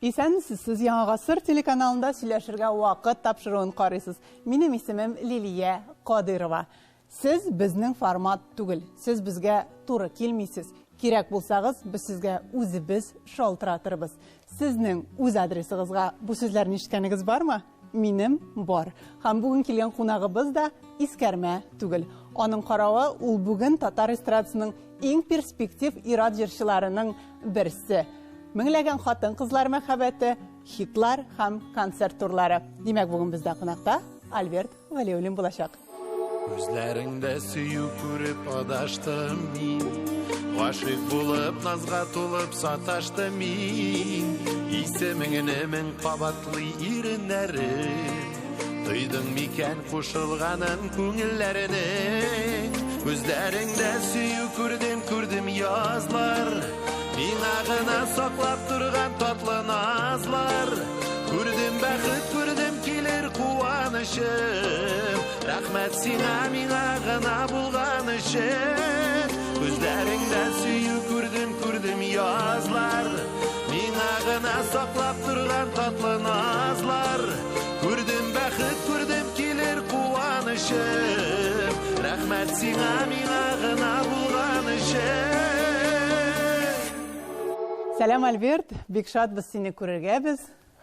Исәнмесез, сез Яңа гасыр телеканалында сөйләшергә вакыт тапшыруын карыйсыз. Минем исемем Лилия Кадырова. Сез безнең формат түгел, сез безгә туры килмисез. Кирәк булсагыз, без сезгә үзебез шалтыратырбыз. Сезнең үз адресыгызга бу сүзләрне ишеткәнегез бармы? Минем бар. Һәм бүген килгән кунагыбыз да искәрмә түгел. Аның каравы, ул бүген татар эстрадасының иң перспектив ир-ат җырчыларының берсе. Меңләгән хатын-кызлар мәхәббәте, хитлар һәм концерт турлары. Димәк, бүген бездә кунакта Альберт Вәлиуллин булачак. Күзләреңдә сөю күреп адаштым мин. Гашыйк булып, назга тулып саташтым мин. Исемеңне мең кабатлый иреннәрем. Тойдың микән кушылганын күңелләренең? Күзләреңдә сөю күрдем, күрдем язлар. Миңа гына саклап торган татлы назлар. Күрдем бәхет, күрдем килер куанычым. Рәхмәт сиңа, миңа гына булган өчен. Күзләреңдә сөю күрдем, күрдем язлар. Миңа гына саклап торган татлы назлар. Күрдем бәхет, күрдем килер куанычым. Рәхмәт сиңа, миңа гына булган өчен. Сәлам, Альберт, бик шатбыз сине күрергә без.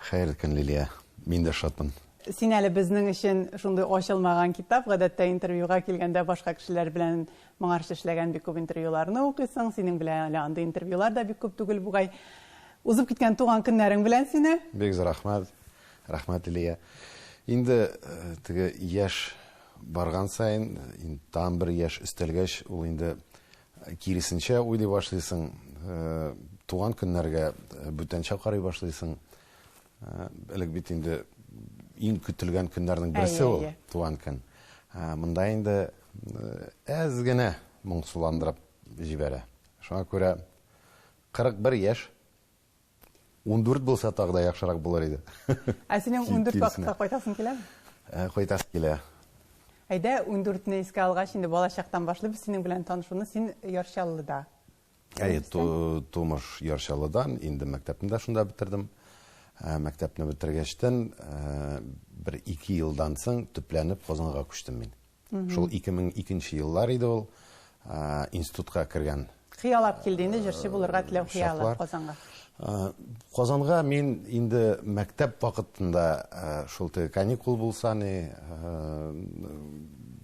Хәерле көн, Лилия. Мин дә шатмын. Син әле безнең өчен шундый ачылмаган китап. Гадәттә интервьюга килгәндә башка кешеләр белән моңарчы эшләгән бик күп интервьюларны укыйсың. Синең белән әле андый интервьюлар да бик күп түгел бугай. Узып киткән туган көннәрең белән сине. Бик зур рәхмәт. Рәхмәт, Лилия. Инде теге яшь барган саен, инде тагын бер яшь өстәлгәч, ул инде киресенчә уйлый башлыйсың, туган көннәргә бүтәнчә карый башлыйсың. Элек бит инде иң көтелгән көннәрнең берсе ул, туган көн. Монда инде әз генә моңсуландырып җибәрә. Шуңа күрә 41 яшь, 14 булса тагы да яхшырак булыр иде. Ә синең 14 вакытка кайтасың киләме? Кайтасы килә. Әйдә, 14-не искә алгач, инде балачактан башлыйбыз синең белән танышуны. Син Яр Чаллыда. Әйе, тумыш Яр Чаллыдан, инде мәктәпне дә шунда бетердем. Мәктәпне бетергәчтен, бер 2 елдан соң төпләнеп Казанга күчтем мин. Шул 2002 еллар иде ул, институтка кергән. Хыялап килде инде җырчы булырга теләү хыялы Казанга. Казанга мин инде мәктәп вакытында шул теге каникул булса ни,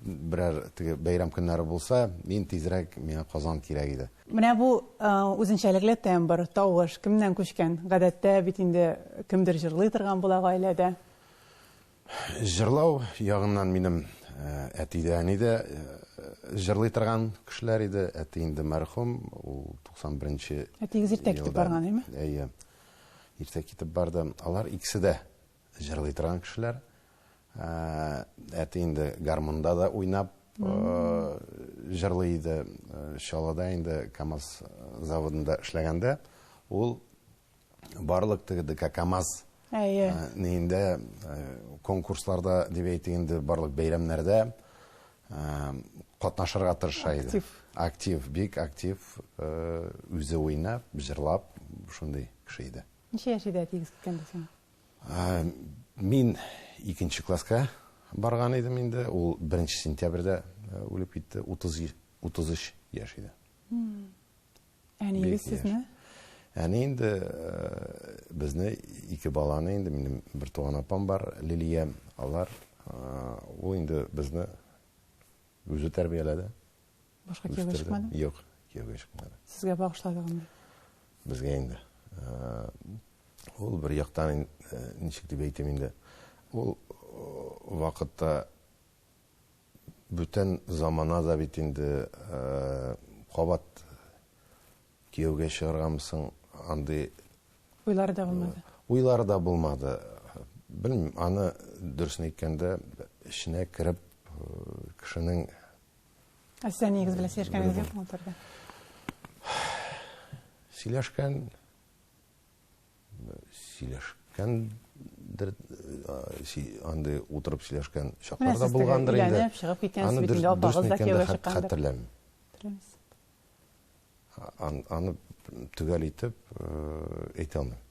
берәр теге бәйрәм көннәре булса, мин тизрәк, миңа Казан кирәк иде. Менә бу үзенчәлекле тембр, тавыш кемнән күчкән? Гадәттә бит инде кемдер җырлый торган була гаиләдә. Җырлау ягыннан минем әти дә, әни дә җырлый торган кешеләр иде. Әти инде мәрхүм, ул 91 нче Әтиегез иртә китеп барган, әйме? Әйе. Иртә китеп барды. Алар икесе дә җырлый торган кешеләр. Әти инде гармунда да уйнап җырлый иде. Чаллыда инде КАМАЗ заводында эшләгәндә ул барлык теге ДК КАМАЗ Әйе. Нинде конкурсларда дип әйтик инде, барлык бәйрәмнәрдә катнашырга тырыша иде. Актив. Актив, бик актив, үзе уйнап, җырлап, шундый кеше иде. Ничә яшь иде әтиегез киткәндә сиңа? Мин икенче класска барган идем инде, ул 1 сентябрьдә үлеп китте, 33 яшь иде. Әниегез сезне? Әни инде безне, ике баланы инде, минем бер туган апам бар, Лилия, алар, ул инде безне үзе тәрбияләде. Башка кияүгә чыкмады? Юк, кияүгә чыкмады. Сезгә багышлады гомер? Безгә инде. Ул бер яктан, ничек дип әйтим инде, ул вакытта Бүтән замана да бит инде, кабат кияүгә чыгаргамы соң, андый Уйлары да булмады. Уйлары да булмады. Белмим, аны дөресен әйткәндә, эченә кереп кешенең Ә сез әниегез белән сөйләшкәнегез юкмы ул турыда? Сөйләшкән. Сөйләшкәндер, андый утырып сөйләшкән чаклар да булгандыр инде. Өйләнеп чыгып киткәнсез бит инде, апагыз да кияүгә чыккандыр. Хәтерләмим. Хәтерләмисез. Аны төгәл итеп әйтә алмыйм.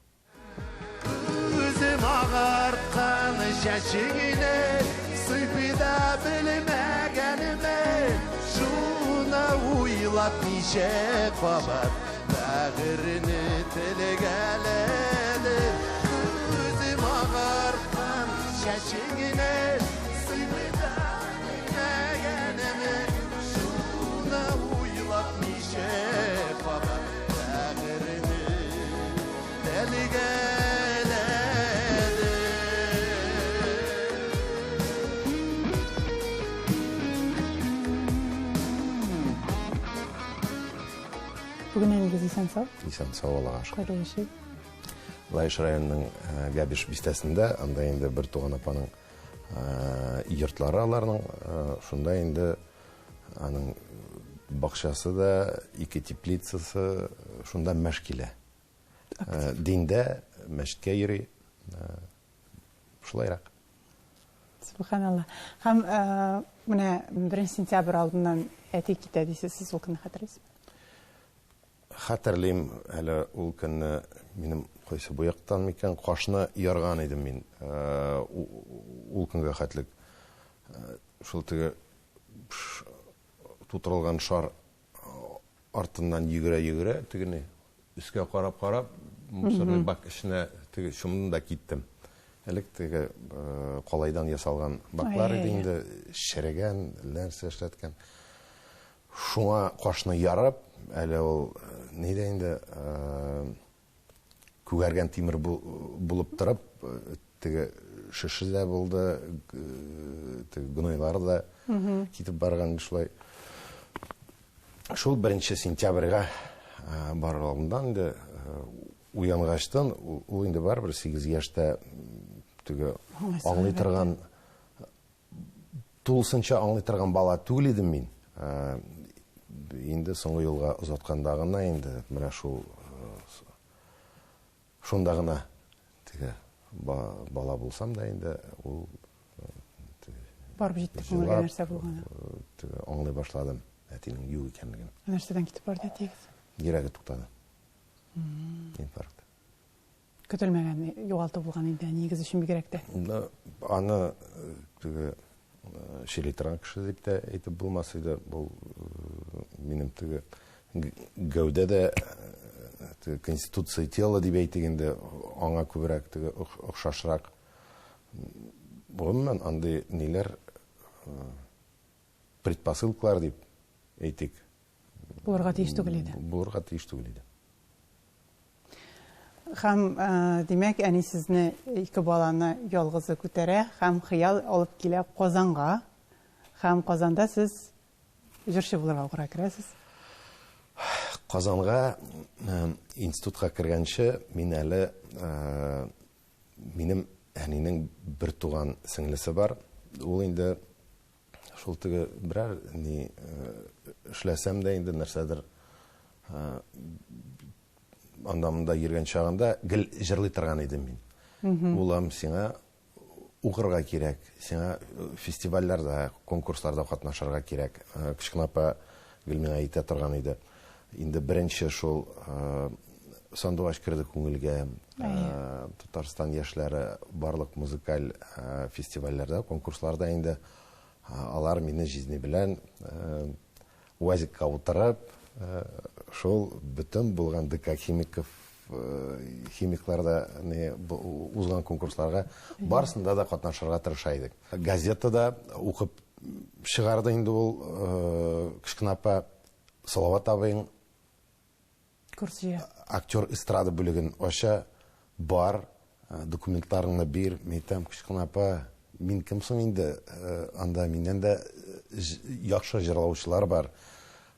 Күзем агарткан чәчеңне сыйпый да белмәгәнемә, шуны уйлап ничә кабат бәгырьне телгәләдем. Күзем агарткан чәчеңне сыйпый да белмәгәнемә, шуны уйлап ничә кабат бәгырьне телгәләдем. Бүген әниегез исән-сау? Исән-сау, Аллага шөкер. Кайда яши? Лаеш районының Габиш бистәсендә, анда инде бер туган апаның йортлары аларның, шунда инде аның бакчасы да, ике теплицасы, шунда мәш килә. Диндә, мәчеткә йөри, шулайрак. Субханалла. Һәм менә 1 сентябрь алдыннан әти китә дисез, сез ул көнне хәтерлисезме? Хәтерлим, әле ул көнне минем кайсы бу яктан микән, кашны ярган идем мин. Ул көнгә хәтлек шул теге тутырылган шар артыннан йөгерә-йөгерә, тегене өскә карап-карап, мусорный бак эченә теге чумдым да киттем. Элек теге калайдан ясалган баклар иде инде, черегән, нәрсә эшләткән. Шуңа кашны ярып, әле ул нидә инде күгәргән тимер булып торып, теге шеше дә булды, теге гнойлар да китеп барган шулай. Шул 1 сентябрьгә барыр алдыннан инде уянгачтан, ул инде барыбер 8 яшьтә теге аңлый торган, тулысынча аңлый торган бала түгел идем мин. Инде соңгы юлга озатканда гына инде менә шул шунда гына теге бала булсам да инде ул барып җитте күңелгә нәрсә булганы. Теге аңлый башладым әтинең юк икәнлеген. Нәрсәдән китеп барды әтиегез? Йөрәге туктады. Инфаркт. Көтелмәгән югалту булган инде әниегез өчен бигрәк тә. Аны теге чили торган кеше дип тә әйтеп булмас иде. Бу минем теге гәүдә дә теге конституция тела дип әйтик инде, аңа күбрәк теге охшашрак. Гомумән андый ниләр предпосылкалар дип әйтик. Булырга тиеш түгел иде. Булырга тиеш түгел иде. Һәм, димәк, әни сезне ике баланы ялгызы күтәрә һәм хыял алып килә Казанга. Һәм Казанда сез җырчы булырга укырга керәсез. Казанга институтка кергәнче мин әле минем әнинең бер туган сеңлесе бар. Ул инде шул теге берәр ни эшләсәм дә инде нәрсәдер анда монда йөргән чагында гел җырлый торган идем мин. Улым, сиңа укырга кирәк, сиңа фестивальләрдә, конкурсларда катнашырга кирәк. Кечкенә апа гел миңа әйтә торган иде. Инде беренче шул сандугач керде күңелгә. Татарстан яшьләре барлык музыкаль фестивальләрдә, конкурсларда инде алар мине җизни белән УАЗикка утырып, шул бөтен булган ДК химиков, химикларда узган конкурсларга барысында да катнашырга тырыша идек. Газетада укып чыгарды инде ул кечкенә апа Салават абыең Курс җыя. Актер эстрада бүлеген ача, бар, документларыңны бир, мин әйтәм, кечкенә апа, мин кем соң инде, анда миннән дә яхшы җырлаучылар бар.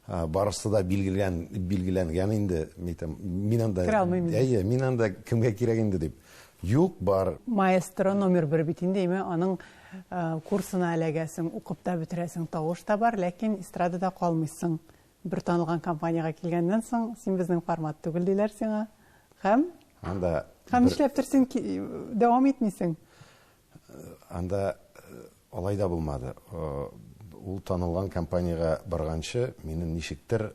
Барысы да билгеләнгән инде, мин әйтәм, мин анда Керә алмыйм инде. Әйе, мин анда кемгә кирәк инде дип. Юк, бар. Маэстро номер 1 бит инде, әйме, аның курсына эләгәсең, укып та бетерәсең, тавыш та бар, ләкин эстрадада калмыйсың. Бер танылган компанияга килгәннән соң, син безнең формат түгел диләр сиңа. Һәм Анда һәм бер нишләптер син дәвам итмисең? Анда алай да булмады. Ул танылган компанияга барганчы, мине ничектер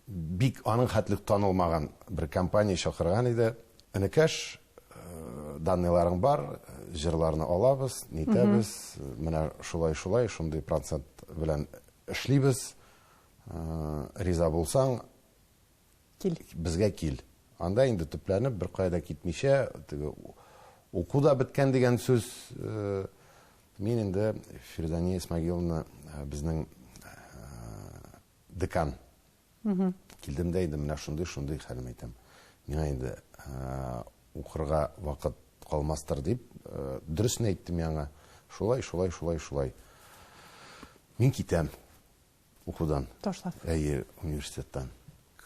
Бик аның хәтле танылмаган бер компания чакырган иде. Энекәш, данныйларың бар, җырларны алабыз, нитәбез, менә шулай-шулай, шундый процент белән эшлибез. Риза булсаң, Кил. Безгә кил. Анда инде төпләнеп, бер кая да китмичә, теге уку да беткән дигән сүз. Мин инде Фирдания Исмагиловна безнең декан. Килдем дә инде менә шундый-шундый хәлем әйтәм. Миңа инде укырга вакыт калмастыр дип, дөресен әйттем миңа. Шулай, шулай, шулай, шулай. Мин китәм укудан. Ташлап. Әйе, университеттан.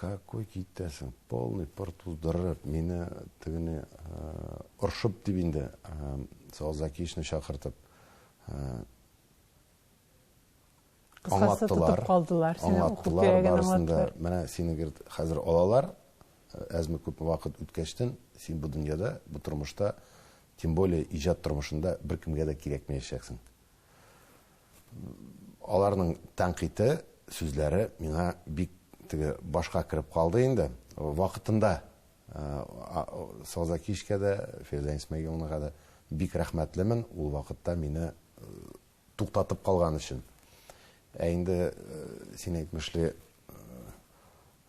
Какой китәсең? Полный пыр туздырып, мине тегене оршып дип инде, Савал Закиевичны чакыртып, Кыскасы, тотып калдылар. Сине уку аңлаттылар кирәген барысын да. аңлаттылар. Менә сине говорит, хәзер алалар, әзме күпме вакыт үткәчтен, син бу дөньяда, бу тормышта, тем более иҗат тормышында беркемгә дә кирәкмәячәксең. Аларның тәнкыйте, сүзләре миңа бик теге башка кереп калды инде. Вакытында Салзакишкә дә, Фирдән Исмәгиловнага да бик рәхмәтлемен, ул вакытта мине туктатып калган өчен. Ә инде син әйтмешли,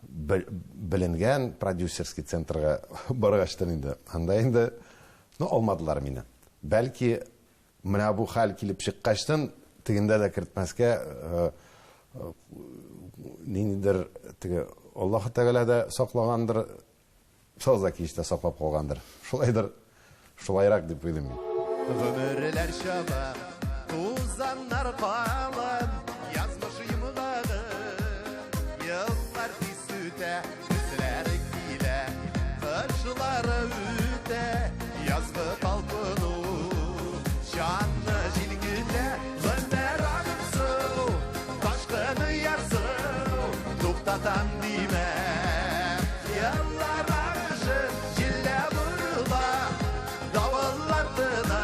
беленгән продюсерский центрга баргачтын инде, анда инде, ну, алмадылар мине. Бәлки, менә бу хәл килеп чыккачтын, тегендә дә кертмәскә, ниндидер теге Аллаһ Тәгалә дә саклагандыр, Салзакиш тә саклап калгандыр. Шулайдыр, шулайрак дип уйлыйм мин. Гомерләр чаба, тузаннар калын, язмыш йомгагы, еллар тиз үтә, көзләр килә, кышлар үтә, язгы талпыну, җанны җилкетә, гомер агымсу, ташкыны ярсу, туктатам димә. Еллар агышы, җилләр борыла, давыллар тына,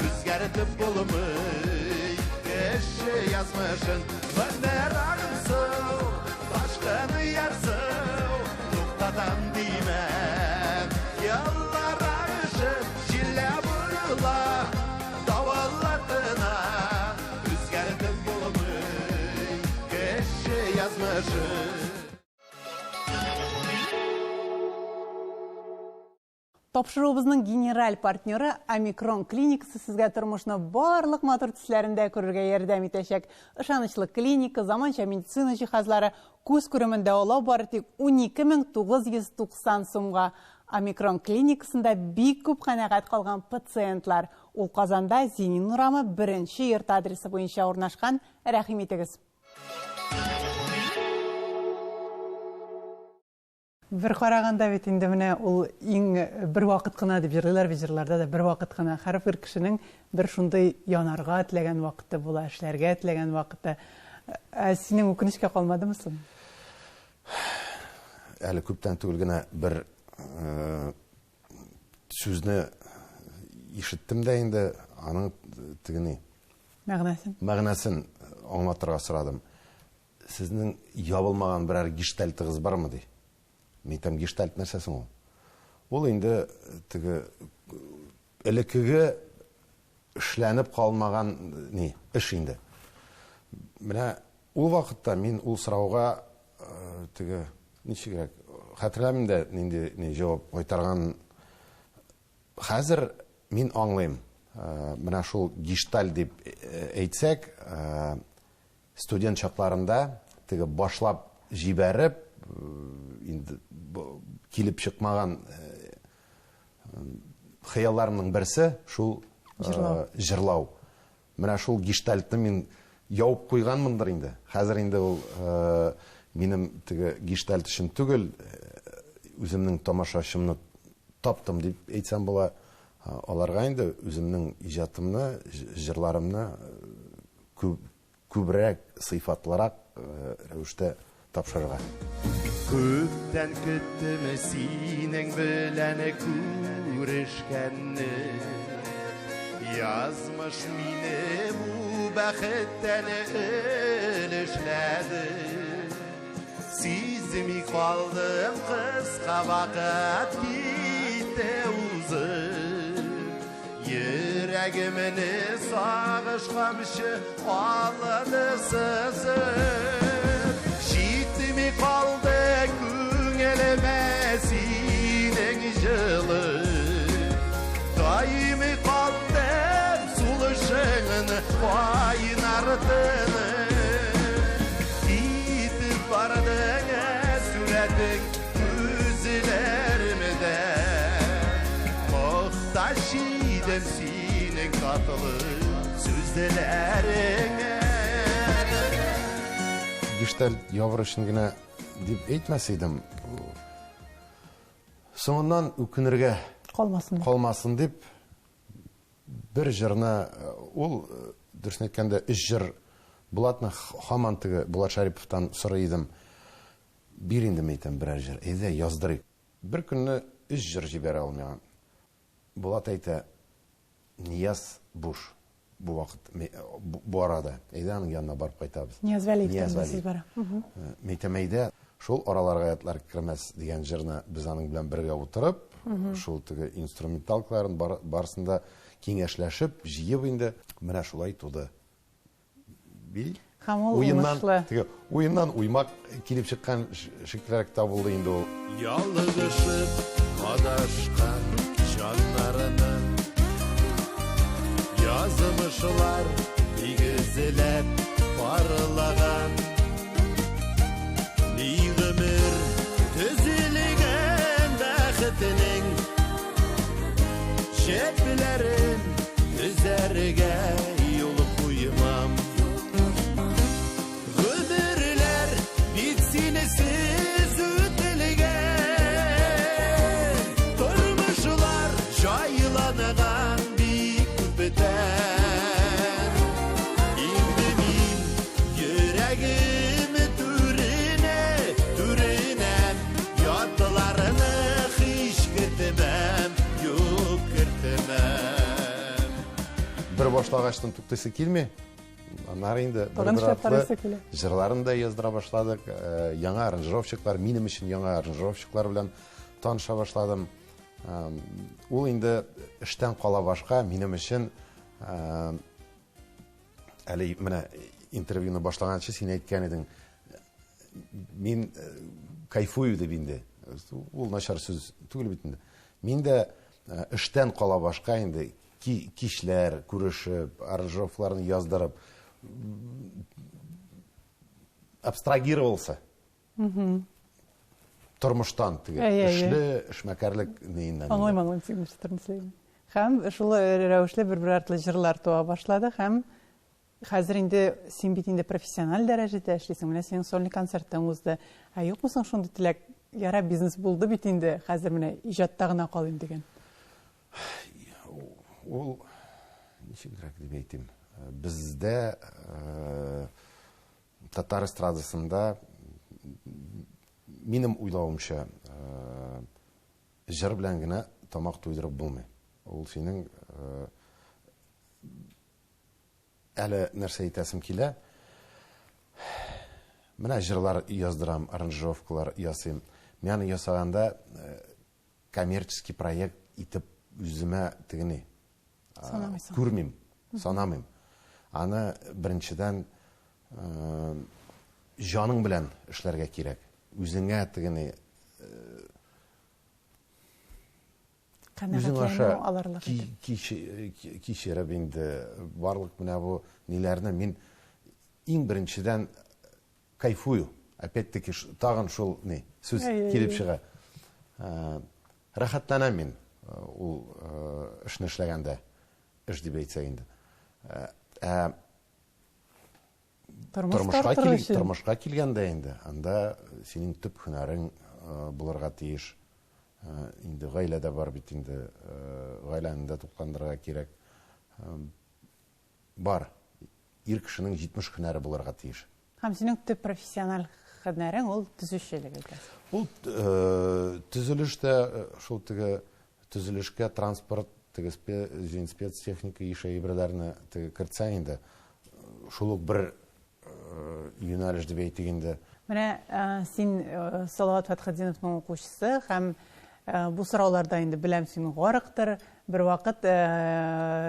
үзгәртеп булмый кеше язмышын. Гомер агымсу, ташкыны ярсу, туктатам димә. Еллар агышы, җилләр борыла, давыллар тына, үзгәртеп булмый кеше язмышын. Тапшыруыбызның генераль партнеры Омикрон клиникасы сезгә тормышны барлык матур төсләрендә күрергә ярдәм итәчәк. Ышанычлы клиника, заманча медицина җиһазлары, күз күремен дәвалау бары тик унике мең тугыз йөз туксан сумга. Омикрон клиникасында бик күп канәгать калган пациентлар. Ул Казанда Зинин урамы 1 йорт адресы буенча урнашкан. Рәхим итегез. Бер караганда бит инде менә ул иң бер вакыт кына дип җырлыйлар бит җырларда да, бер вакыт кына. Һәрбер кешенең бер шундый янарга теләгән вакыты була, эшләргә теләгән вакыты. Ә синең үкенечкә калмадымы соң? Әле күптән түгел генә бер сүзне ишеттем дә инде, аның тегене Мәгънәсен. Мәгънәсен аңлатырга сорадым. Сезнең ябылмаган берәр гештальтыгыз бармы ди? Мин әйтәм, гештальт нәрсә соң ул? Ул инде теге элеккеге эшләнеп калмаган ни, эш инде. Менә ул вакытта мин ул сорауга теге ничегрәк хәтерләмим дә нинди ни җавап кайтарган. Хәзер мин аңлыйм. Менә шул гештальт дип әйтсәк, студент чакларында теге башлап җибәреп, инде килеп чыкмаган хыялларымның берсе шул, Җырлау. җырлау. Менә шул гештальтны мин ябып куйганмындыр инде. Хәзер инде ул минем теге гештальт өчен түгел, үземнең тамашачымны таптым дип әйтсәм була. Аларга инде үземнең иҗатымны, җырларымны күбрәк, сыйфатлырак рәвештә тапшырырга. Күптән көттем синең белән күрешкәнне. Язмыш мине бу бәхеттән өлешләде. Сиз Сизми калдым, кыска вакыт китте узып. Йөрәгемне сагыш камчы алды сызып. Җитми калды күңелемә синең җылы. Даими калдым сулышыңны кайнар тыны. Китеп бардың, сурәтең күзләремдә. Мохтаҗ идем синең татлы сүзләреңә. Гештальт ябыр өчен генә дип әйтмәс идем. Соңыннан үкенергә калмасын, калмасын дип бер җырны, ул, дөресен әйткәндә, өч җыр. Булатны һаман теге Булат Шариповтан сорый идем. Бир инде, әйтәм, берәр җыр. Әйдә, яздырыйк. Бер көнне өч җыр җибәрә ул миңа. Булат әйтә, Нияз буш бу вакыт, бу арада. Әйдә, аның янына барып кайтабыз. Нияз Вәлиев сез бара. Әйтәм, әйдә, шул араларга ятлар кермәс дигән җырны без аның белән бергә утырып, шул теге инструменталкаларын барысын да киңәшләшеп, җыеп инде, менә шулай туды. Би Һәм ул уңышлы. Теге уеннан уймак килеп чыккан шикеллерәк тә булды инде ул. Ялгышып адашкан җаннарны язмышлар тигезләп парлаган. Ни гомер төзелгән бәхетенең җепләрен өзәргә юл куймам. Гомерләр бит синсез үтелгән, тормышлар җайланган бик күптән. Инде мин йөрәгем түренә, түренә ятларны һич кертмәм, юк кертмәм. Бер башлагачтан туктыйсы килми. Аннары инде Тагын бер-бер эшләп артлы карыйсы килә. җырларын да яздыра башладык. Яңа аранжировщиклар, минем өчен яңа аранжировщиклар белән таныша башладым. Ул инде эштән кала башка минем өчен, әле менә интервьюны башлаганчы син әйткән идең, мин кайфую дип инде. Ул начар сүз түгел бит инде. Мин дә эштән кала башка инде кичләр күрешеп, аранжировкаларны яздырып, абстрагировался. Тормыштан теге эшле, эшмәкәрлек нейеннән. Аңлыйм, аңлыйм, син нәрсә турында сөйлисең. Һәм шул рәвешле бер-бер артлы җырлар туа башлады, һәм хәзер инде син бит инде профессиональ дәрәҗәдә эшлисең. Менә синең сольный концертың узды. Ә юкмы соң шундый теләк? Яра, бизнес булды бит инде, хәзер менә иҗатта гына калыйм дигән. Ул ничегрәк дип әйтим? Бездә татар эстрадасында, минем уйлавымча, җыр белән генә тамак туйдырып булмый. Ул синең, әле нәрсә әйтәсем килә. Менә җырлар яздырам, аранжировкалар ясыйм. Мин аны ясаганда коммерческий проект итеп үземә тегене Санамыйсың. күрмим, санамыйм. Аны беренчедән җаның белән эшләргә кирәк. Үзеңә тегене үзең аша Канәгатьләнү алырлык итеп. Кичереп инде барлык менә бу ниләрне мин иң беренчедән кайфую. Опять-таки тагын шул ни сүз килеп чыга. Рәхәтләнәм мин ул эшне эшләгәндә, эш дип әйтсәк инде. Тормыш тартыр өчен. Тормышка килгәндә инде анда синең төп һөнәрең булырга тиеш. Инде гаилә дә бар бит инде, гаиләне дә тукландырырга кирәк. Бар. Ир кешенең 70 һөнәре булырга тиеш. Һәм синең төп профессиональ һөнәрең ул төзүчелек өлкәсе. Ул төзелештә, шул теге төзелешкә транспорт, теге спецтехника ише әйберләрне теге кертсәң инде, шул ук бер юнәлеш дип әйтик инде. Менә син Салават Фәтхетдиновның укучысы һәм бу сорауларда инде беләм син гарыктыр. Бервакыт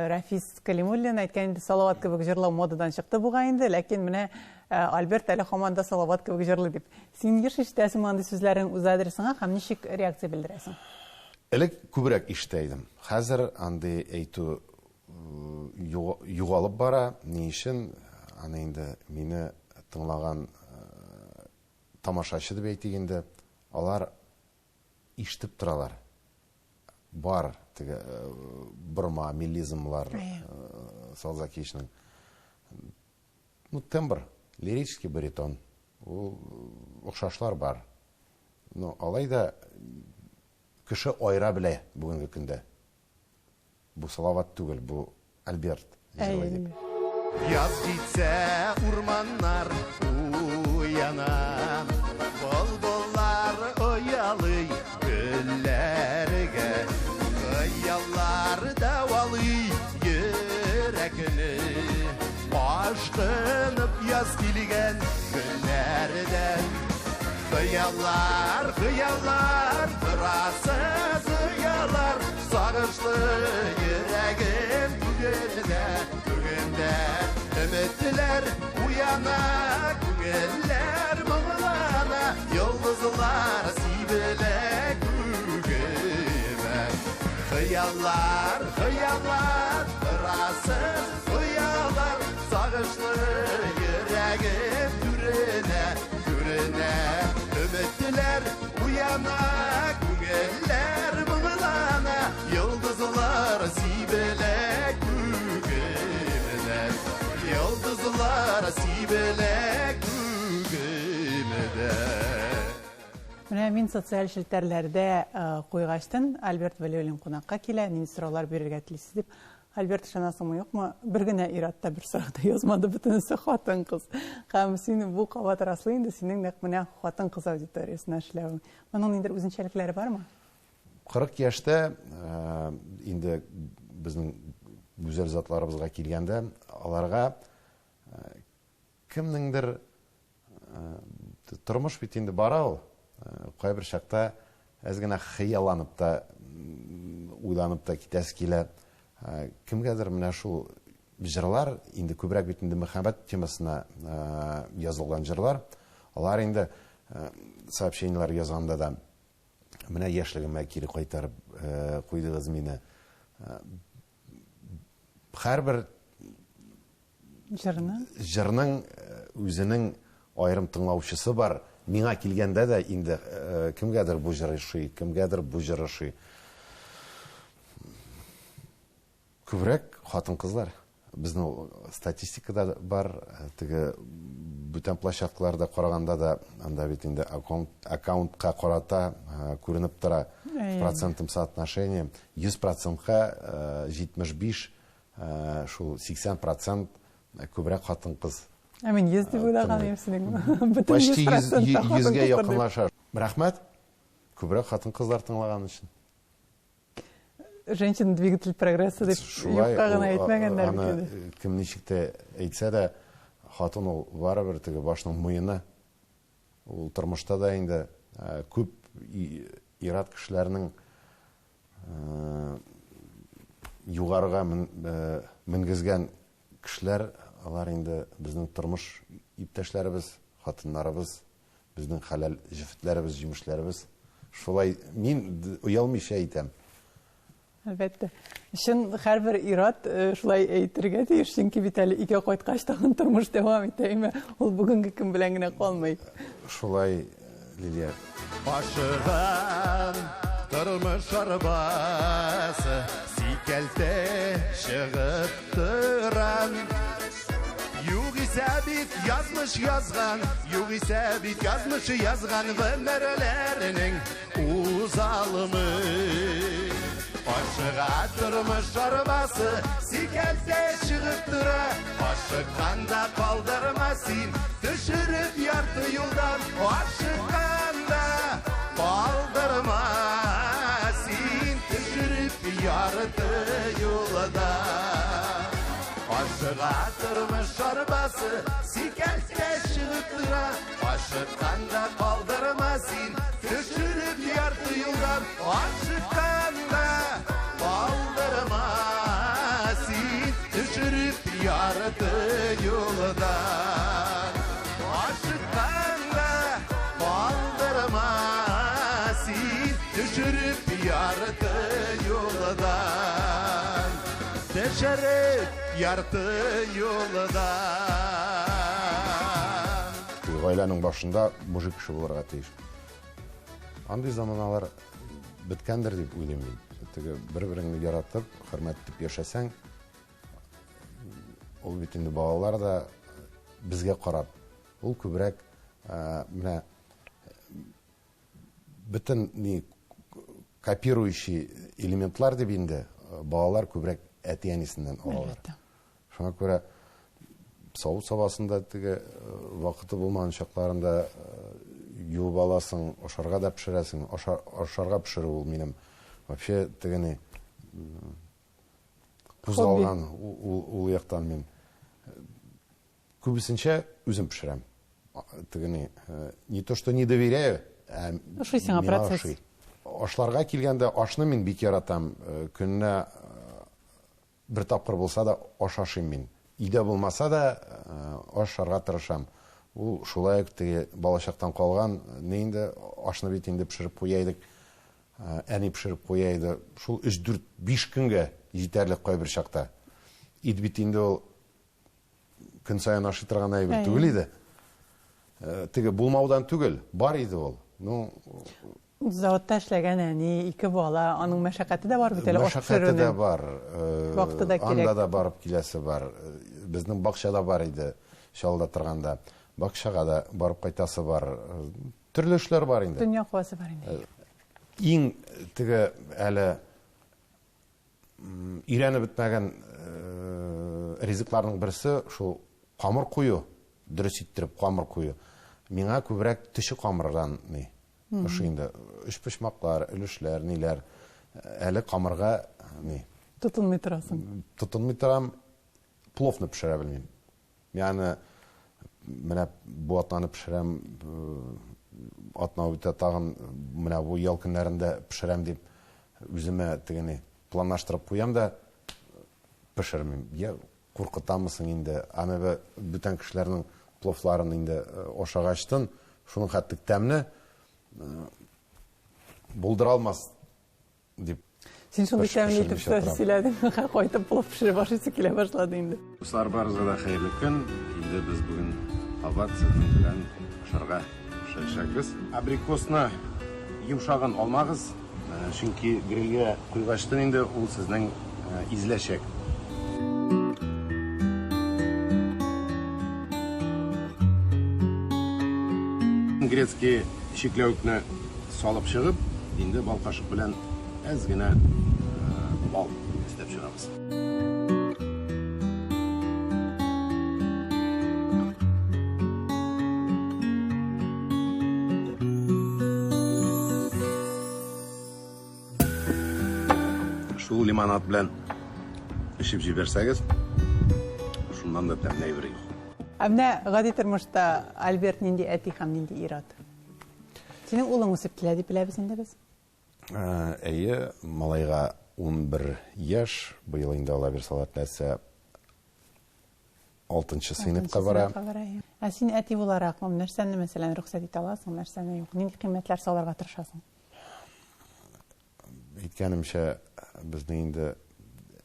Рафис Калимуллин әйткән инде Салават кебек җырлау модадан чыкты бугай инде, ләкин менә Альберт әле һаман да Салават кебек җырлый дип. Син еш ишетәсеңме андый сүзләрен үз адресыңа һәм ничек реакция белдерәсең? Элек күбрәк ишетә идем. Хәзер андый әйтү югалып бара. Ни өчен? Аны инде мине тыңлаган тамашачы дип әйтик инде, алар ишетеп торалар. Бар теге борма, мелизмлар Салзакишның. Ну, тембр, лирический баритон. Ул охшашлар бар. Но алай да кеше аера белә бүгенге көндә. Бу Салават түгел, бу Альберт җырлый дип. Яз җитсә, урманнар уяна, Былбыллар оялый гөлләргә, Хыяллар дәвалый йөрәкне. Ашкынып яз килгән көннәрдән. Хыяллар, хыяллар, торасыз оялар, Сагышлы йөрәгем күңелдә, күңелдә. Өметләр уяна, күңелләр моңлана, Йолдызлар сибелә күгемә. Хыяллар, хыяллар, торасыз оялар, Сагышлы йөрәгем түренә, түренә. Өметләр уяна, күңелләр моңлана, Йолдызлар сибелә күгемнән. Йолдызлар сибелә күгемнән. Менә мин социаль челтәрләрдә куйгачтын Альберт Вәлиуллин кунакка килә, нинди сораулар бирергә телисез дип. Альберт, ышанасыңмы, юкмы, бер генә ир-ат та бер сорау да язмады, бөтенесе хатын-кыз. Һәм син бу кабат раслый инде синең нәкъ менә хатын-кыз аудиториясенә эшләвең. Моның ниндидер үзенчәлекләре бармы? 40 яшьтә инде безнең гүзәл затларыбызга килгәндә, аларга кемнеңдер тормыш бит инде бара ул. Кайбер чакта әз генә хыялланып та, уйланып та китәсе килә. Кемгәдер менә шул җырлар, инде күбрәк бит инде мәхәббәт темасына язылган җырлар, алар инде сообщениеләр язганда да менә яшьлегемә кире кайтарып куйдыгыз мине. Һәрбер җырның үзенең аерым тыңлаучысы бар. Миңа килгәндә дә инде кемгәдер бу җыр ошый, кемгәдер бу җыр ошый. Күбрәк хатын-кызлар. Безнең статистикада бар, теге бүтән площадкаларда караганда да, анда бит инде аккаунтка карата күренеп тора в процентном соотношении 100%-ка 75, шул 80% күбрәк хатын-кыз. Ә мин 100 дип уйлаган идем синең. Бөтен Почти 100% 100-гә якынлаша. Рәхмәт, күбрәк хатын-кызлар тыңлаган өчен. Женщина двигатель прогресса дип юкка гына әйтмәгәннәр бит инде. Кем ничек тә әйтсә дә, хатын ул барыбер теге башның муены. Ул тормышта да инде күп ир-ат кешеләрнең югарыга менгезгән кешеләр, алар инде безнең тормыш иптәшләребез, хатыннарыбыз, безнең хәләл җефетләребез, җимешләребез. Шулай мин оялмыйча әйтәм. Әлбәттә. Чын һәрбер ир-ат шулай әйтергә тиеш, чөнки бит әле өйгә кайткач тагын тормыш дәвам итә, әмма ул бүгенге көн белән генә калмый. Шулай, Лилия. Ашыган тормыш арбасы сикәлтә чыгып торам. Югыйсә бит язмыш язган, югыйсә бит язмыш язган гомерләренең узалымы. Ашыга тормыш арбасы сикәлтә чыгып тора. Ашыкканда калдырма син, төшереп ярты юлдан. Ашыкканда калдырма син, төшереп ярты юлдан. Ашыга тормыш арбасы сикәлтә чыгып тора. Ашыкканда Ашыкканда калдырма син, төшереп ярты юлдан. Ашыкканда калдырма син, төшереп ярты юлдан. Ашыкканда калдырма син, төшереп ярты юлдан. Төшереп ярты юлдан. Гаиләнең башында мужик кеше булырга тиеш. Андый заманалар беткәндер дип уйлыйм мин. Теге бер-береңне яратып, хөрмәт итеп яшәсәң, ул бит инде балалар да безгә карап, ул күбрәк менә бөтен ни копирующий элементлар дип инде балалар күбрәк әти-әнисеннән алалар. Шуңа күрә савыт сабасында теге вакыты булмаган чакларында юып аласың, ашарга да пешерәсең. Ашарга пешерү ул минем вообще теге ни кузгалган ул яктан мин күбесенчә үзем пешерәм. Теге ни, не то что не доверяю, ә Ошый сиңа миңа процесс. ошый. Ашларга килгәндә ашны мин бик яратам. Көненә бер тапкыр булса да аш ашыйм мин. Өйдә булмаса да ашарга тырышам. Ул шулай ук теге балачактан калган, ни инде ашны бит инде пешереп куя идек. Әни пешереп куя иде. Шул өч, дүрт, биш көнгә җитәрлек кайбер чакта. Ит бит инде ул көн саен ашый торган әйбер түгел иде. Теге булмаудан түгел, бар иде ул. Ну, заводта эшләгән әни, ике бала, аның мәшәкате дә бар бит әле, аш Мәшәкате дә пешерүнең. бар. Вакыты да кирәк. Анда да барып киләсе бар. Безнең бакчада бар иде, Чаллыда торганда. Бакчага да барып кайтасы бар. Төрле эшләр бар инде. Дөнья куасы бар инде. Иң теге әле өйрәнеп бетмәгән ризыкларның берсе шул камыр кую, дөрес иттереп камыр кую. Миңа күбрәк төче камырдан ни. Ошо инде өчпочмаклар, өлешләр, ниләр. Әле камырга ни. Тотынмый торасың. Тотынмый торам, пловны пешерә белмим. Ягъни менә бу атнаны пешерәм, атна үтә тагын менә бу ял көннәрендә пешерәм дип үземә тегене планлаштырып куям да пешермим. Я куркытамысың инде? Аны бүтән кешеләрнең пловларын инде ашагачтын, шуның хәтлек тәмне булдыра алмас дип. Син шундый Пеш- тәмле итеп пешермичә торам. сөйләдең, кайтып плов пешереп ашыйсы килә башлады инде. Дуслар, барыгызга да хәерле көн. Инде без бүген кабат сезнең белән ашарга пешерәчәкбез. Абрикосны йомшагын алмагыз, чөнки грильгә куйгачтын инде ул сезнең изеләчәк. Грецкий чикләвекне салып чыгып, инде бал кашык белән әз генә бал өстәп чыгабыз. Шул лимонад белән эчеп җибәрсәгез, шуннан да тәмле әйбер юк. Ә менә гади тормышта Альберт нинди әти һәм нинди ир-ат? Синең улың үсеп килә дип беләбез инде без. Әйе, малайга 11 яшь, быел инде ала бирсә алар нәрсә алтынчы сыйныфка бара. Алтынчы сыйныфка бара, әйе. Ә син әти буларак, нәрсәне, мәсәлән, рөхсәт итә аласың, нәрсәне юк? Нинди кыйммәтләр салырга тырышасың? Әйткәнемчә, безнең инде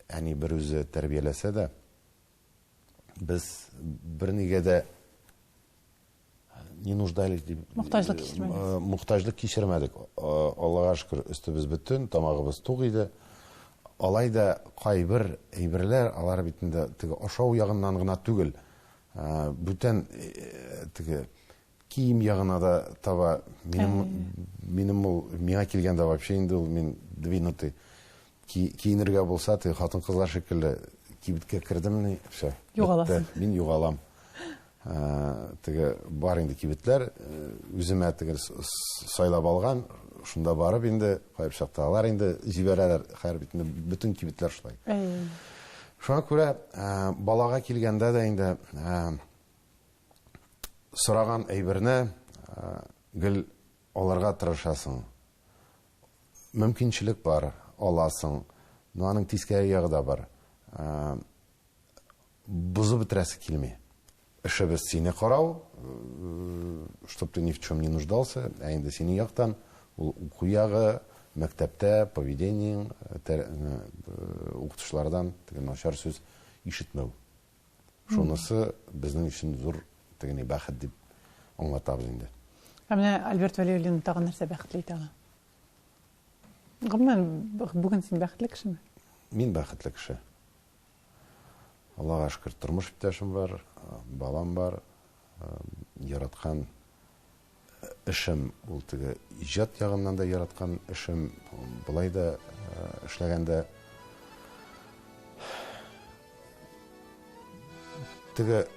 әни бер үзе тәрбияләсә дә, без бернигә дә не нуждались дип, Мохтаҗлык кичермәдек. Мохтаҗлык кичермәдек. Аллага шөкер, өстебез бөтен, тамагыбыз тук иде. Алай да кайбер әйберләр, алар бит инде теге ашау ягыннан гына түгел, бүтән теге кием ягына да таба. Минем, минем ул, миңа килгәндә вообще инде ул мин двинутый. Киенергә булса, теге хатын-кызлар шикелле кибеткә кердем ни, всё, бетте. Югаласың. Мин югалам. Теге бар инде кибетләр, үземә теге сайлап алган, шунда барып инде кайбер чакта алар инде җибәрәләр, хәер бит инде бөтен кибетләр шулай. Шуңа күрә, балага килгәндә дә инде, сораган әйберне, Гел алырга тырышасың. Мөмкинчелек бар, аласың. Но аның тискәре ягы да бар. Бозып бетерәсе килми. Эшебез сине карау, чтоб ты ни в чем не нуждался, ә инде синең яктан ул уку ягы, мәктәптә поведениең, укытучылардан теге начар сүз ишетмәү. Шунысы безнең өчен зур теге ни бәхет дип аңлатабыз инде. Ә менә Альберт Вәлиуллинны тагын нәрсә бәхетле итә ала? Гомумән, бүген син бәхетле кешеме? Мин бәхетле кеше. Аллага шөкер, тормыш иптәшем бар, балам бар, яраткан эшем ул теге иҗат ягыннан да яраткан эшем, болай да эшләгәндә теге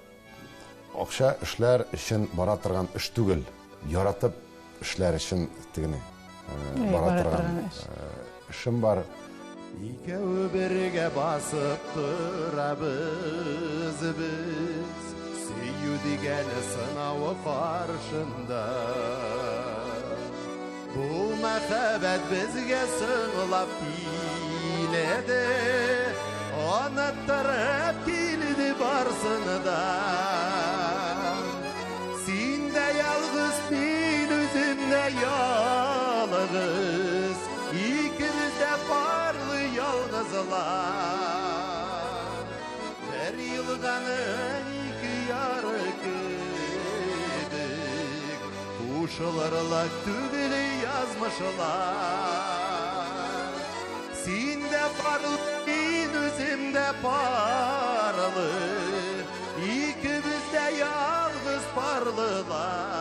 акча эшләр өчен бара торган эш түгел, яратып эшләр өчен тегене бара торган эшем бар. Икәү бергә басып торабыз без Сөю дигән сынавы каршында. Бу мәхәббәт безгә соңлап килде, Оныттырып килде барсын да. Син дә ялгыз, мин үзем дә ялгыз, Икебез дә парлы ялгызлар. Бер елганың ике яры кебек, Кушылырлык түгел язмышлар. Син дә парлы, мин үзем дә парлы, Икебез дә ялгыз парлылар.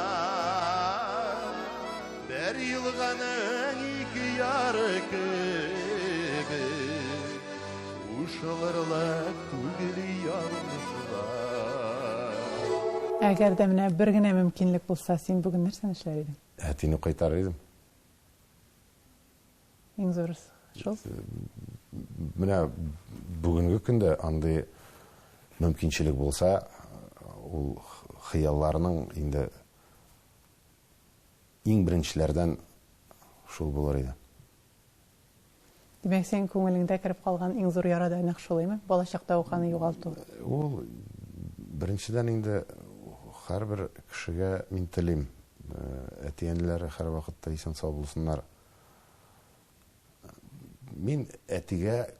Бер елганың ике яры кебек, Кушылырлык түгел язмышлар. Әгәр дә менә бер генә мөмкинлек булса, син бүген нәрсәне эшләр идең? Әтине кайтарыр идем. Иң зурысы шул. Менә бүгенге көндә андый мөмкинчелек булса, ул хыялларның инде иң беренчеләрдән шул булыр иде. Димәк, синең күңелеңдә кереп калган иң зур яра да нәкъ шул, әйме? Балачакта ук аны югалту. Ул беренчедән инде һәрбер кешегә мин телим, әти-әниләре һәрвакытта исән-сау булсыннар. Мин әтигә,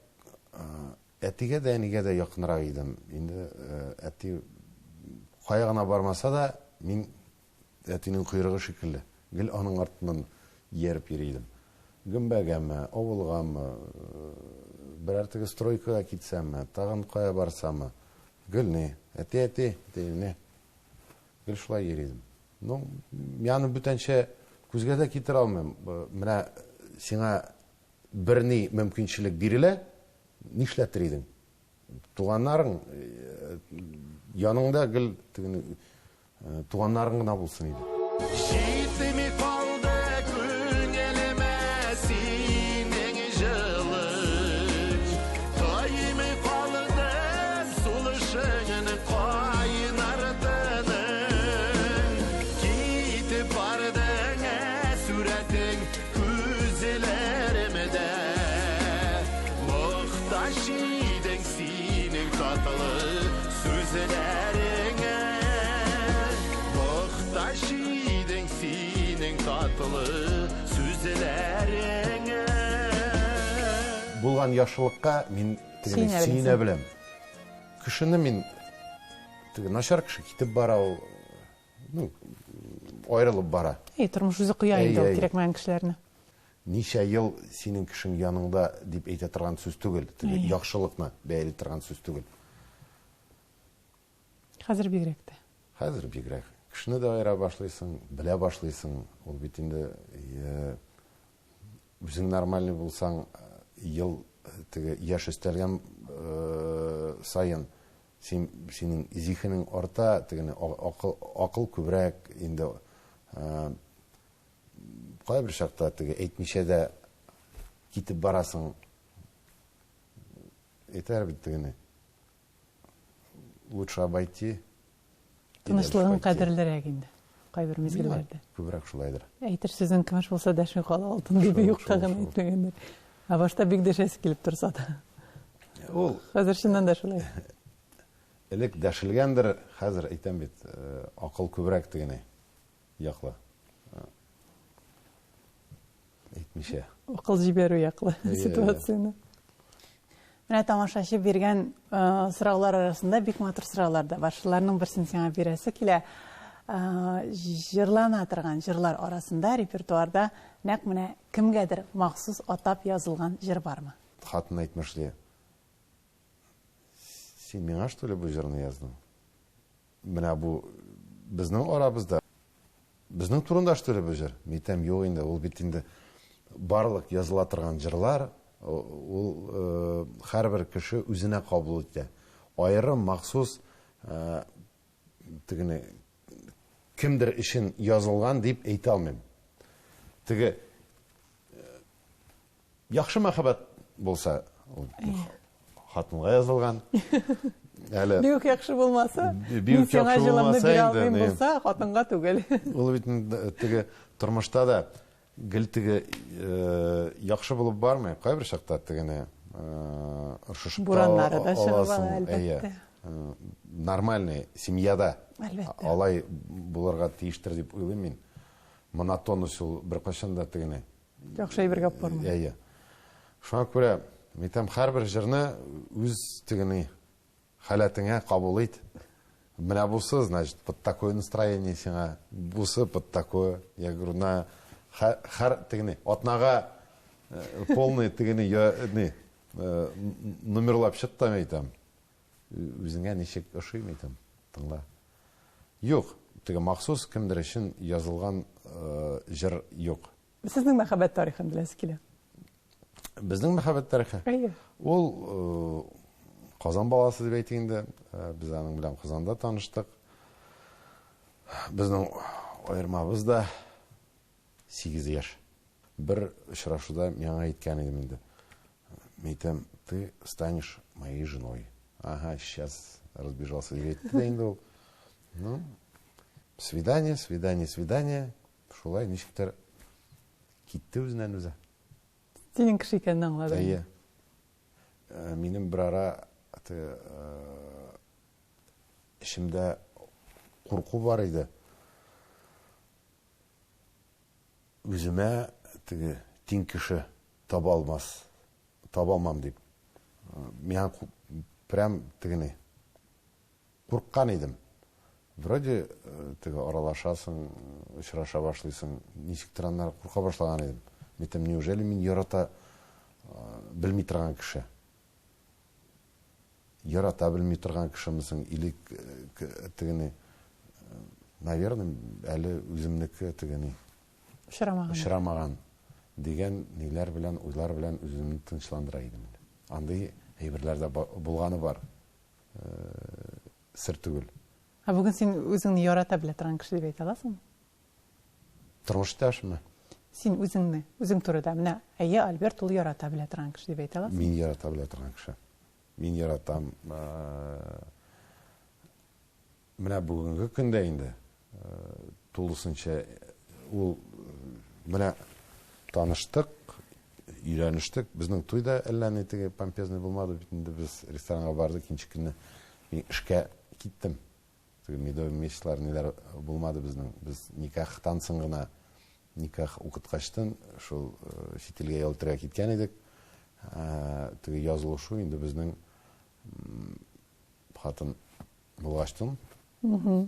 әтигә дә, әнигә дә якынрак идем. Инде әти кая гына бармаса да, мин әтинең койрыгы шикелле, гел аның артыннан ияреп йөри идем. Гөмбәгәме, авылгамы, берәр теге стройкага китсәмме, тагын кая барсамы, гел ни, әти, әти, әти, ни. Гел шулай йөри идем. Ну, мин аны бүтәнчә күзгә дә китерә алмыйм. Менә сиңа берни мөмкинчелек бирелә, нишләтер идең? Туганнарың яныңда гел тегене туганнарың гына булсын иде. Җитми калды күңелемә синең җылың, Тоймый калдым сулышыңның кайнар тының. Китеп бардың, ә сурәтең күзләремдә. Мохтаҗ идең синең татлы сүзләреңә. Мохтаҗ идең синең татлы сүзләреңә. Булган яхшылыкка мин тегене Сөенә сөенә беләсең. беләм. Кешене мин теге начар кеше китеп бара ул, ну, аерылып бара. Әй, тормыш үзе куя инде ул Әй, әй. кирәкмәгән кешеләрне. Ничә ел синең кешең яныңда дип әйтә торган сүз түгел, теге Әй. яхшылыкны бәяли торган сүз түгел. Хәзер бигрәк тә. Хәзер бигрәк. Кешене дә аера башлыйсың, белә башлыйсың. Ул бит инде, үзең нормальный булсаң, ел теге яшь өстәлгән саен синең зиһенең арта, тегене акыл күбрәк инде, кайбер чакта теге әйтмичә дә китеп барасың. Әйтәр бит тегене. Лучше обойти. Тынычлыгың кадерлерәк инде. Кайбер мизгелләрдә. Күбрәк шулайдыр. Әйтер сүзең көмеш булса дәшми кала алтын дип юкка гына әйтмәгәннәр. Ә башта бик дәшәсе килеп торса да. Ул хәзер чыннан да шулай. Элек дәшелгәндер, хәзер әйтәм бит, акыл күбрәк тегене яклы. Әйтмичә. Акыл җибәрү яклы ситуацияне. Менә тамашачы биргән сораулар арасында бик матур сораулар да бар. Шуларның берсен сиңа бирәсе килә. Җырлана торган җырлар арасында репертуарда нәкъ менә кемгәдер махсус атап язылган җыр бармы? Хатын әйтмешли. Син миңа что ли бу җырны яздың? Менә бу безнең арабызда безнең турында что ли бу җыр? Мин әйтәм, юк инде, ул бит инде барлык языла торган җырлар, ул һәрбер кеше үзенә кабул итә. Аерым махсус тегене кемдер өчен язылган дип әйтә алмыйм. Теге Яхшы мәхәббәт булса, ул хатынга язылган. Әле Бик үк яхшы булмаса, мин сиңа җылымны бирә алмыйм булса, хатынга түгел. Ул бит теге тормышта да гел теге яхшы булып бармый. Кайбер чакта тегене оршышып Бураннары да чыгып ала, әлбәттә. Нормальный семьяда Әлбәттә. Алай булырга тиештер дип уйлыйм мин. Монотонность ул беркайчан да тегене Яхшы әйбергә алып бармый. Әйе. Шуңа күрә, мин әйтәм, һәрбер җырны үз тегене халәтеңә кабул ит. Менә бусы, значит, под такое настроение сиңа, бусы под такое. Я говорю, на һәр тегене атнага э, полный тегене я не э, номерлап чык та әйтәм. Үзеңә ничек ошый, әйтәм, тыңла. Юк, теге махсус кемдер өчен язылган э, җыр юк. Сезнең мәхәббәт тарихын беләсе килә. Безнең мәхәббәт тарихы? Әйе. Ул э, Казан баласы дип әйтик инде. Э, без аның белән Казанда таныштык. Безнең аермабыз да 8 яшь. Бер очрашуда миңа әйткән идем инде. Мин әйтәм, ты станешь моей женой. Ага, сейчас разбежался дип әйтте дә инде ул. Ну, свидание, свидание, свидание. Шулай ничектер китте үзеннән үзе. Синең кеше икәнен аңладым. Әйе. Э, минем берара теге э, эчемдә курку бар иде. Үземә теге тиң кеше таба алмас, таба алмам дип. Э, миңа прям тегене Курккан идем. Вроде теге аралашасың, очраша башлыйсың, ничектер аннары курка башлаган идем. Мин әйтәм, неужели мин ярата белми торган кеше? Ярата белми торган кешемесең или тегене, наверное, әле үземнеке тегене очрамаган. Очрамаган дигән ниләр белән, уйлар белән үземне тынычландыра идем. Андый әйберләр дә булганы бар. Сер түгел. Ә бүген син үзеңне ярата белә торган кеше дип әйтә аласыңмы? Тормыш иптәшемме? Син үзеңне, үзең турыда. Менә, әйе, Альберт ул ярата белә торган кеше дип әйтә аласыңмы? Мин ярата белә торган кеше. Мин яратам. Менә бүгенге көндә инде тулысынча ул менә таныштык, өйләнештек. Безнең туй да әллә ни теге помпезный булмады бит инде. Без ресторанга бардык, икенче көнне мин эшкә киттем. Теге медовый месяцлар ниләр булмады безнең. Без никахтан соң гына, никах укыткачтын шул чит илгә ял итәргә киткән идек. Теге язылышу инде безнең хатын булгачтын,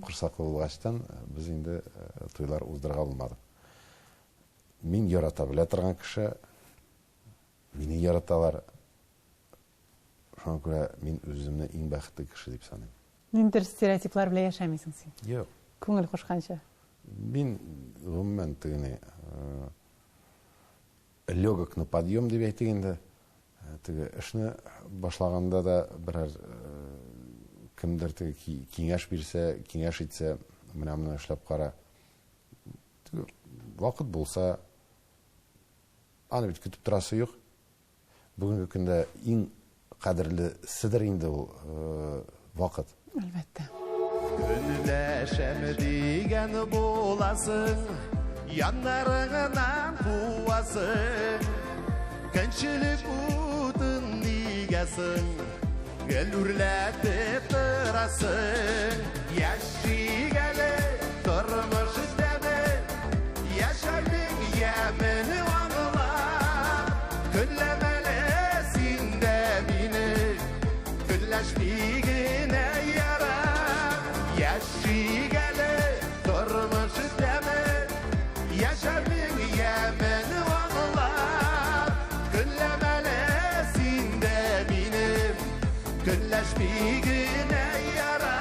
корсаклы булгачтан без инде туйлар уздырырга булмадык. Мин ярата белә торган кеше, мине яраталар. Шуңа күрә мин үземне иң бәхетле кеше дип саныйм. Ниндидер стереотиплар белән яшәмисең син. Юк. Күңел кушканча. Мин гомумән тегене легок на подъем дип әйтик инде. Теге эшне башлаганда да берәр кемдер теге киңәш бирсә, киңәш итсә, менә моны эшләп кара. Теге вакыт булса, аны бит көтеп торасы юк. Бүгенге көндә иң кадерлеседер инде ул вакыт. Әлбәттә. Көнләшәм дигән буласың, яннарыңнан куасың. Көнчелек утын нигә соң гел үрләтеп торасың? Яшик әле, тормыш тәме, яшәүнең ямен аңлап. Көнләмә әле син дә мине, көнләшми генә ярар. Яшик әле, тормыш тәме, яшәүнең ямен аңлап. Көнләмә әле син дә мине, көнләшми генә ярар.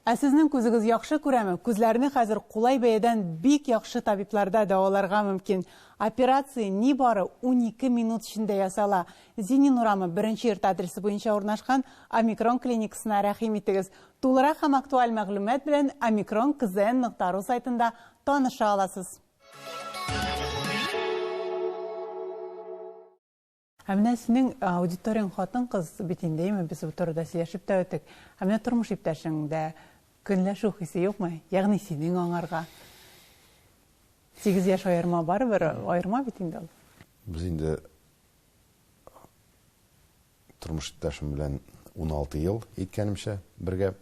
Ә сезнең күзегез яхшы күрәме? Күзләрне хәзер кулай бәядән бик яхшы табибларда дәваларга мөмкин. Операция нибары 12 минут эчендә ясала. Зинин урамы беренче йорт адресы буенча урнашкан Омикрон клиникасына рәхим итегез. Тулырак һәм актуаль мәгълүмат белән омикрон кзн нокта ру сайтында таныша аласыз. Ә менә синең аудиторияң хатын-кыз бит инде, әйме, без бу турыда сөйләшеп тә үттек. Ә менә тормыш иптәшеңдә көнләшү хисе юкмы? Ягъни синең аңарга 8 яшь аерма барыбер, аерма бит инде ул. Без инде тормыш иптәшем белән 16 ел әйткәнемчә бергә.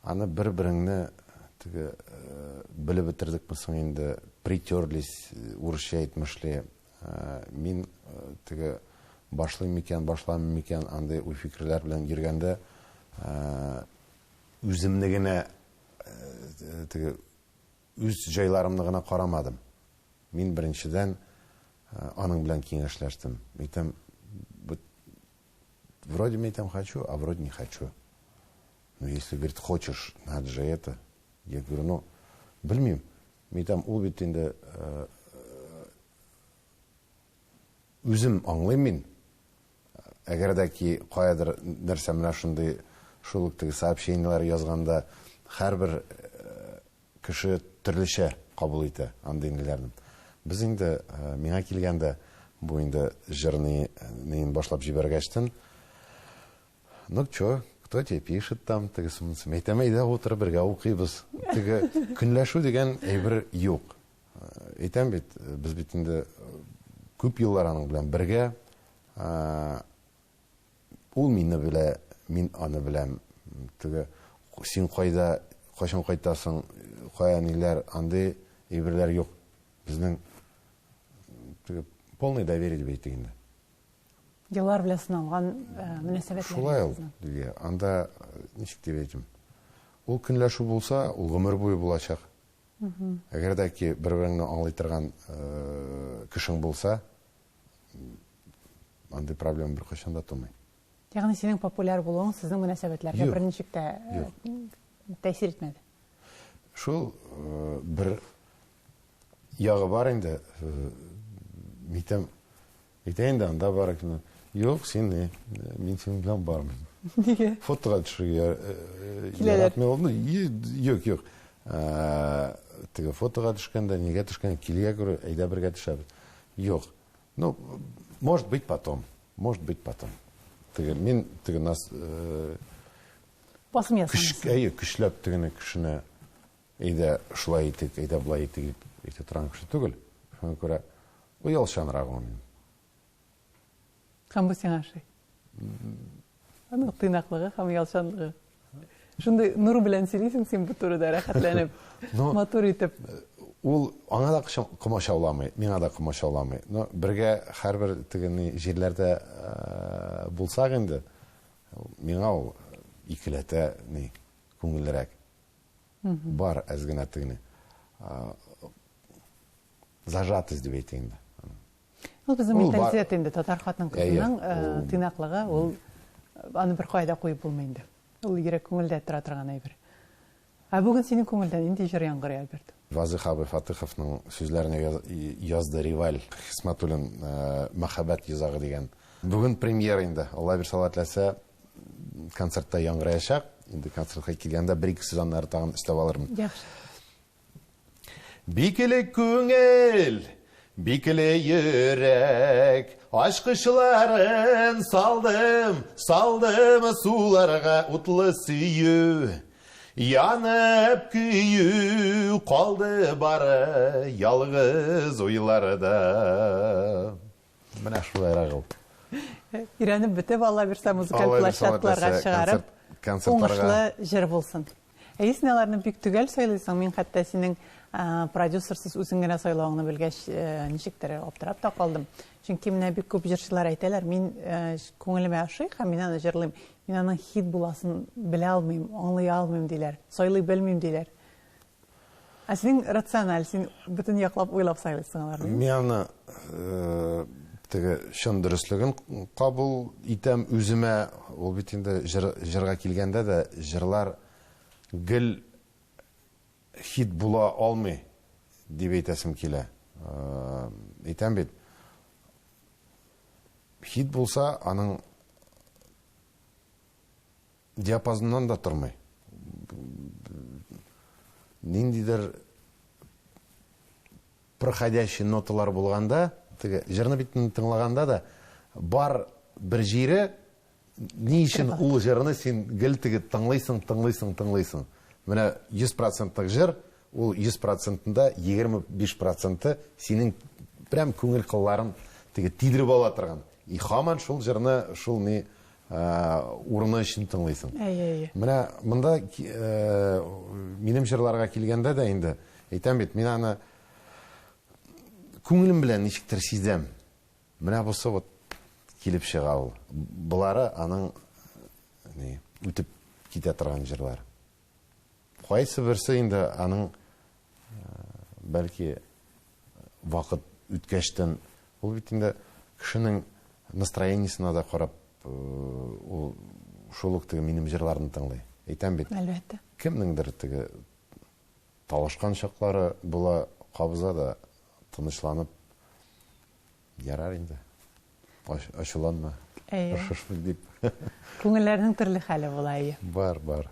Аны бер-береңне теге белеп бетердекме соң инде, притерлись, урысча әйтмешли. Мин теге башлыйм микән, башламыйм микән, андый уй-фикерләр белән йөргәндә, үземне генә, теге үз җайларымны гына карамадым. Мин беренчедән аның белән киңәшләштем. Әйтәм, вроде мин әйтәм хочу, а вроде не хочу. Ну, если, говорит, хочешь, надо же это. Я говорю, ну, белмим. Мин әйтәм, ул бит инде үзем аңлыйм мин. Әгәр дә ки каядыр нәрсә менә шундый шул ук теге сообщениеләр язганда һәрбер кеше төрлечә кабул итә андый ниләрне. Без инде миңа килгәндә бу инде җырны неен башлап җибәргәчтен, ну чё, кто тебе пишет там, теге сумысы. Әйтәм, әйдә утырып бергә укыйбыз. Теге көнләшү дигән әйбер юк. Әйтәм бит, без бит инде күп еллар аның белән бергә. Ул мине белә, мин аны беләм. Теге син кайда, кайчан кайтасың, кая ниләр, андый әйберләр юк. Безнең теге полный доверие дип әйтик инде. Еллар белән сыналган мөнәсәбәтләр. Шулай ул, Лилия. Анда ничек дип әйтим? Ул көнләшү булса, ул гомер буе булачак. Әгәр дә ки бер-береңне аңлый торган кешең булса, андый проблема беркайчан да тумый. Ягъни синең популяр булуың сезнең мөнәсәбәтләргә берничек тә тәэсир итмәде? Шул бер ягы бар инде. Әйтәм, әйтә инде, анда бар икән. Юк, син не, мин синең белән бармыйм. Нигә? Фотога төшергә яратмый ул. Юк, юк. Теге фотога төшкәндә, нигә төшкән, килгә күрә, әйдә бергә төшәбез. Юк. Ну, может быть потом. Может быть потом. Теге мин теге нас Басым ясамыйсың. Әйе, көчләп тегене кешене әйдә шулай итик, әйдә болай итик дип әйтә торган кеше түгел. Шуңа күрә оялчанрак ул мин. Һәм бу сиңа ошый. Аның тыйнаклыгы һәм оялчанлыгы. Шундый нур белән сөйлисең син бу турыда, рәхәтләнеп, матур итеп. Ул аңа да комачауламый, миңа да комачауламый. Но бергә һәрбер теге ни җирләрдә булсак инде, миңа ул икеләтә ни күңеллерәк. Бар әз генә тегене. Зажатость дип әйтик инде. Ул безнең менталитет инде, татар хатын-кызының тыйнаклыгы, ул аны бер кая да куеп булмый инде. Ул йөрәк күңелдә тора торган әйбер. Ә бүген синең күңелдә нинди җыр яңгырый, Альберт? Вазых абый Фатыховның сүзләренә язды Риваль Хисматуллин Мәхәббәт йозагы дигән. Бүген премьера инде. Алла бирсә, Алла теләсә, концертта яңгыраячак. Инде концертка килгәндә бер-ике сүз аннары тагын өстәп алырмын. Яхшы. Бик элек күңел, Бикле йөрәк ачкычларын салдым, салдым суларга утлы сөю. Янып көю калды бары ялгыз уйларда. Менә шулайрак ул. Өйрәнеп бетеп, Алла бирсә, музыкаль площадкаларга чыгарып, уңышлы җыр булсын. Әйе, син аларны бик төгәл сайлыйсың. Мин хәтта синең продюсерсыз үзең генә сайлавыңны белгәч, ничектер аптырап та калдым. Чөнки менә бик күп җырчылар әйтәләр, мин күңелемә ошый һәм мин аны җырлыйм. Мин аның хит буласын белә алмыйм, аңлый алмыйм диләр, сайлый белмим диләр. Ә синең рациональ, син бөтен яклап уйлап сайлыйсың аларны. Мин аны теге чын дөреслеген кабул итәм үземә. Ул бит инде җырга килгәндә дә җырлар гел хит була алмый дип әйтәсем килә. Әйтәм бит, хит булса, аның диапазоннан да тормый. Ниндидер проходящий ноталар булганда, теге җырны бит тыңлаганда да бар бер җире, ни өчен ул җырны син гел теге тыңлыйсың, тыңлыйсың, тыңлыйсың. Менә 100 процентлык җыр, ул 100 процентында 25 проценты синең прям күңел кылларын теге тидереп ала торган. И һаман шул җырны шул ни урыны өчен тыңлыйсың. Әйе, әйе. Менә монда минем җырларга килгәндә дә инде әйтәм бит, мин аны күңелем белән ничектер сизәм. Менә бусы вот килеп чыга ул. Болары аның ни үтеп китә торган җырлар. Кайсы берсе инде аның бәлки вакыт үткәчтен, ул бит инде кешенең настроениесына да карап, ул шул ук теге минем җырларны тыңлый. Әйтәм бит. Әлбәттә. Кемнеңдер теге талашкан чаклары була, кабыза да тынычланып ярар инде. Ачуланма. Орышышма дип. Күңелләрнең төрле хәле була, әйе. Бар, бар.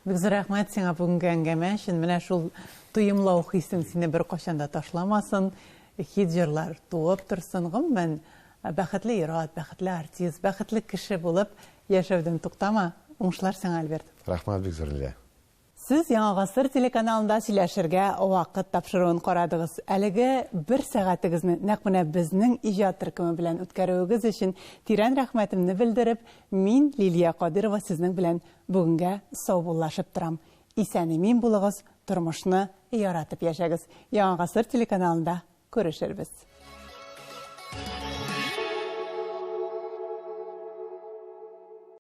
Бик зур рәхмәт сиңа бүгенге әңгәмә өчен. Менә шул тоемлау хисең сине беркайчан да ташламасын. Хит җырлар туып торсын. Гомумән, бәхетле ир-ат, бәхетле артист, бәхетле кеше булып яшәүдән туктама. Уңышлар сиңа, Альберт. Рәхмәт бик зур, Лилия. Сез Яңа гасыр телеканалында сөйләшергә вакыт тапшыруын карадыгыз. Әлеге бер сәгатегезне нәкъ менә безнең иҗат төркеме белән үткәрүегез өчен тирән рәхмәтемне белдереп, мин, Лилия Кадырова, сезнең белән бүгенгә саубуллашып торам. Исән-имин булыгыз, тормышны яратып яшәгез. Яңа гасыр телеканалында күрешербез.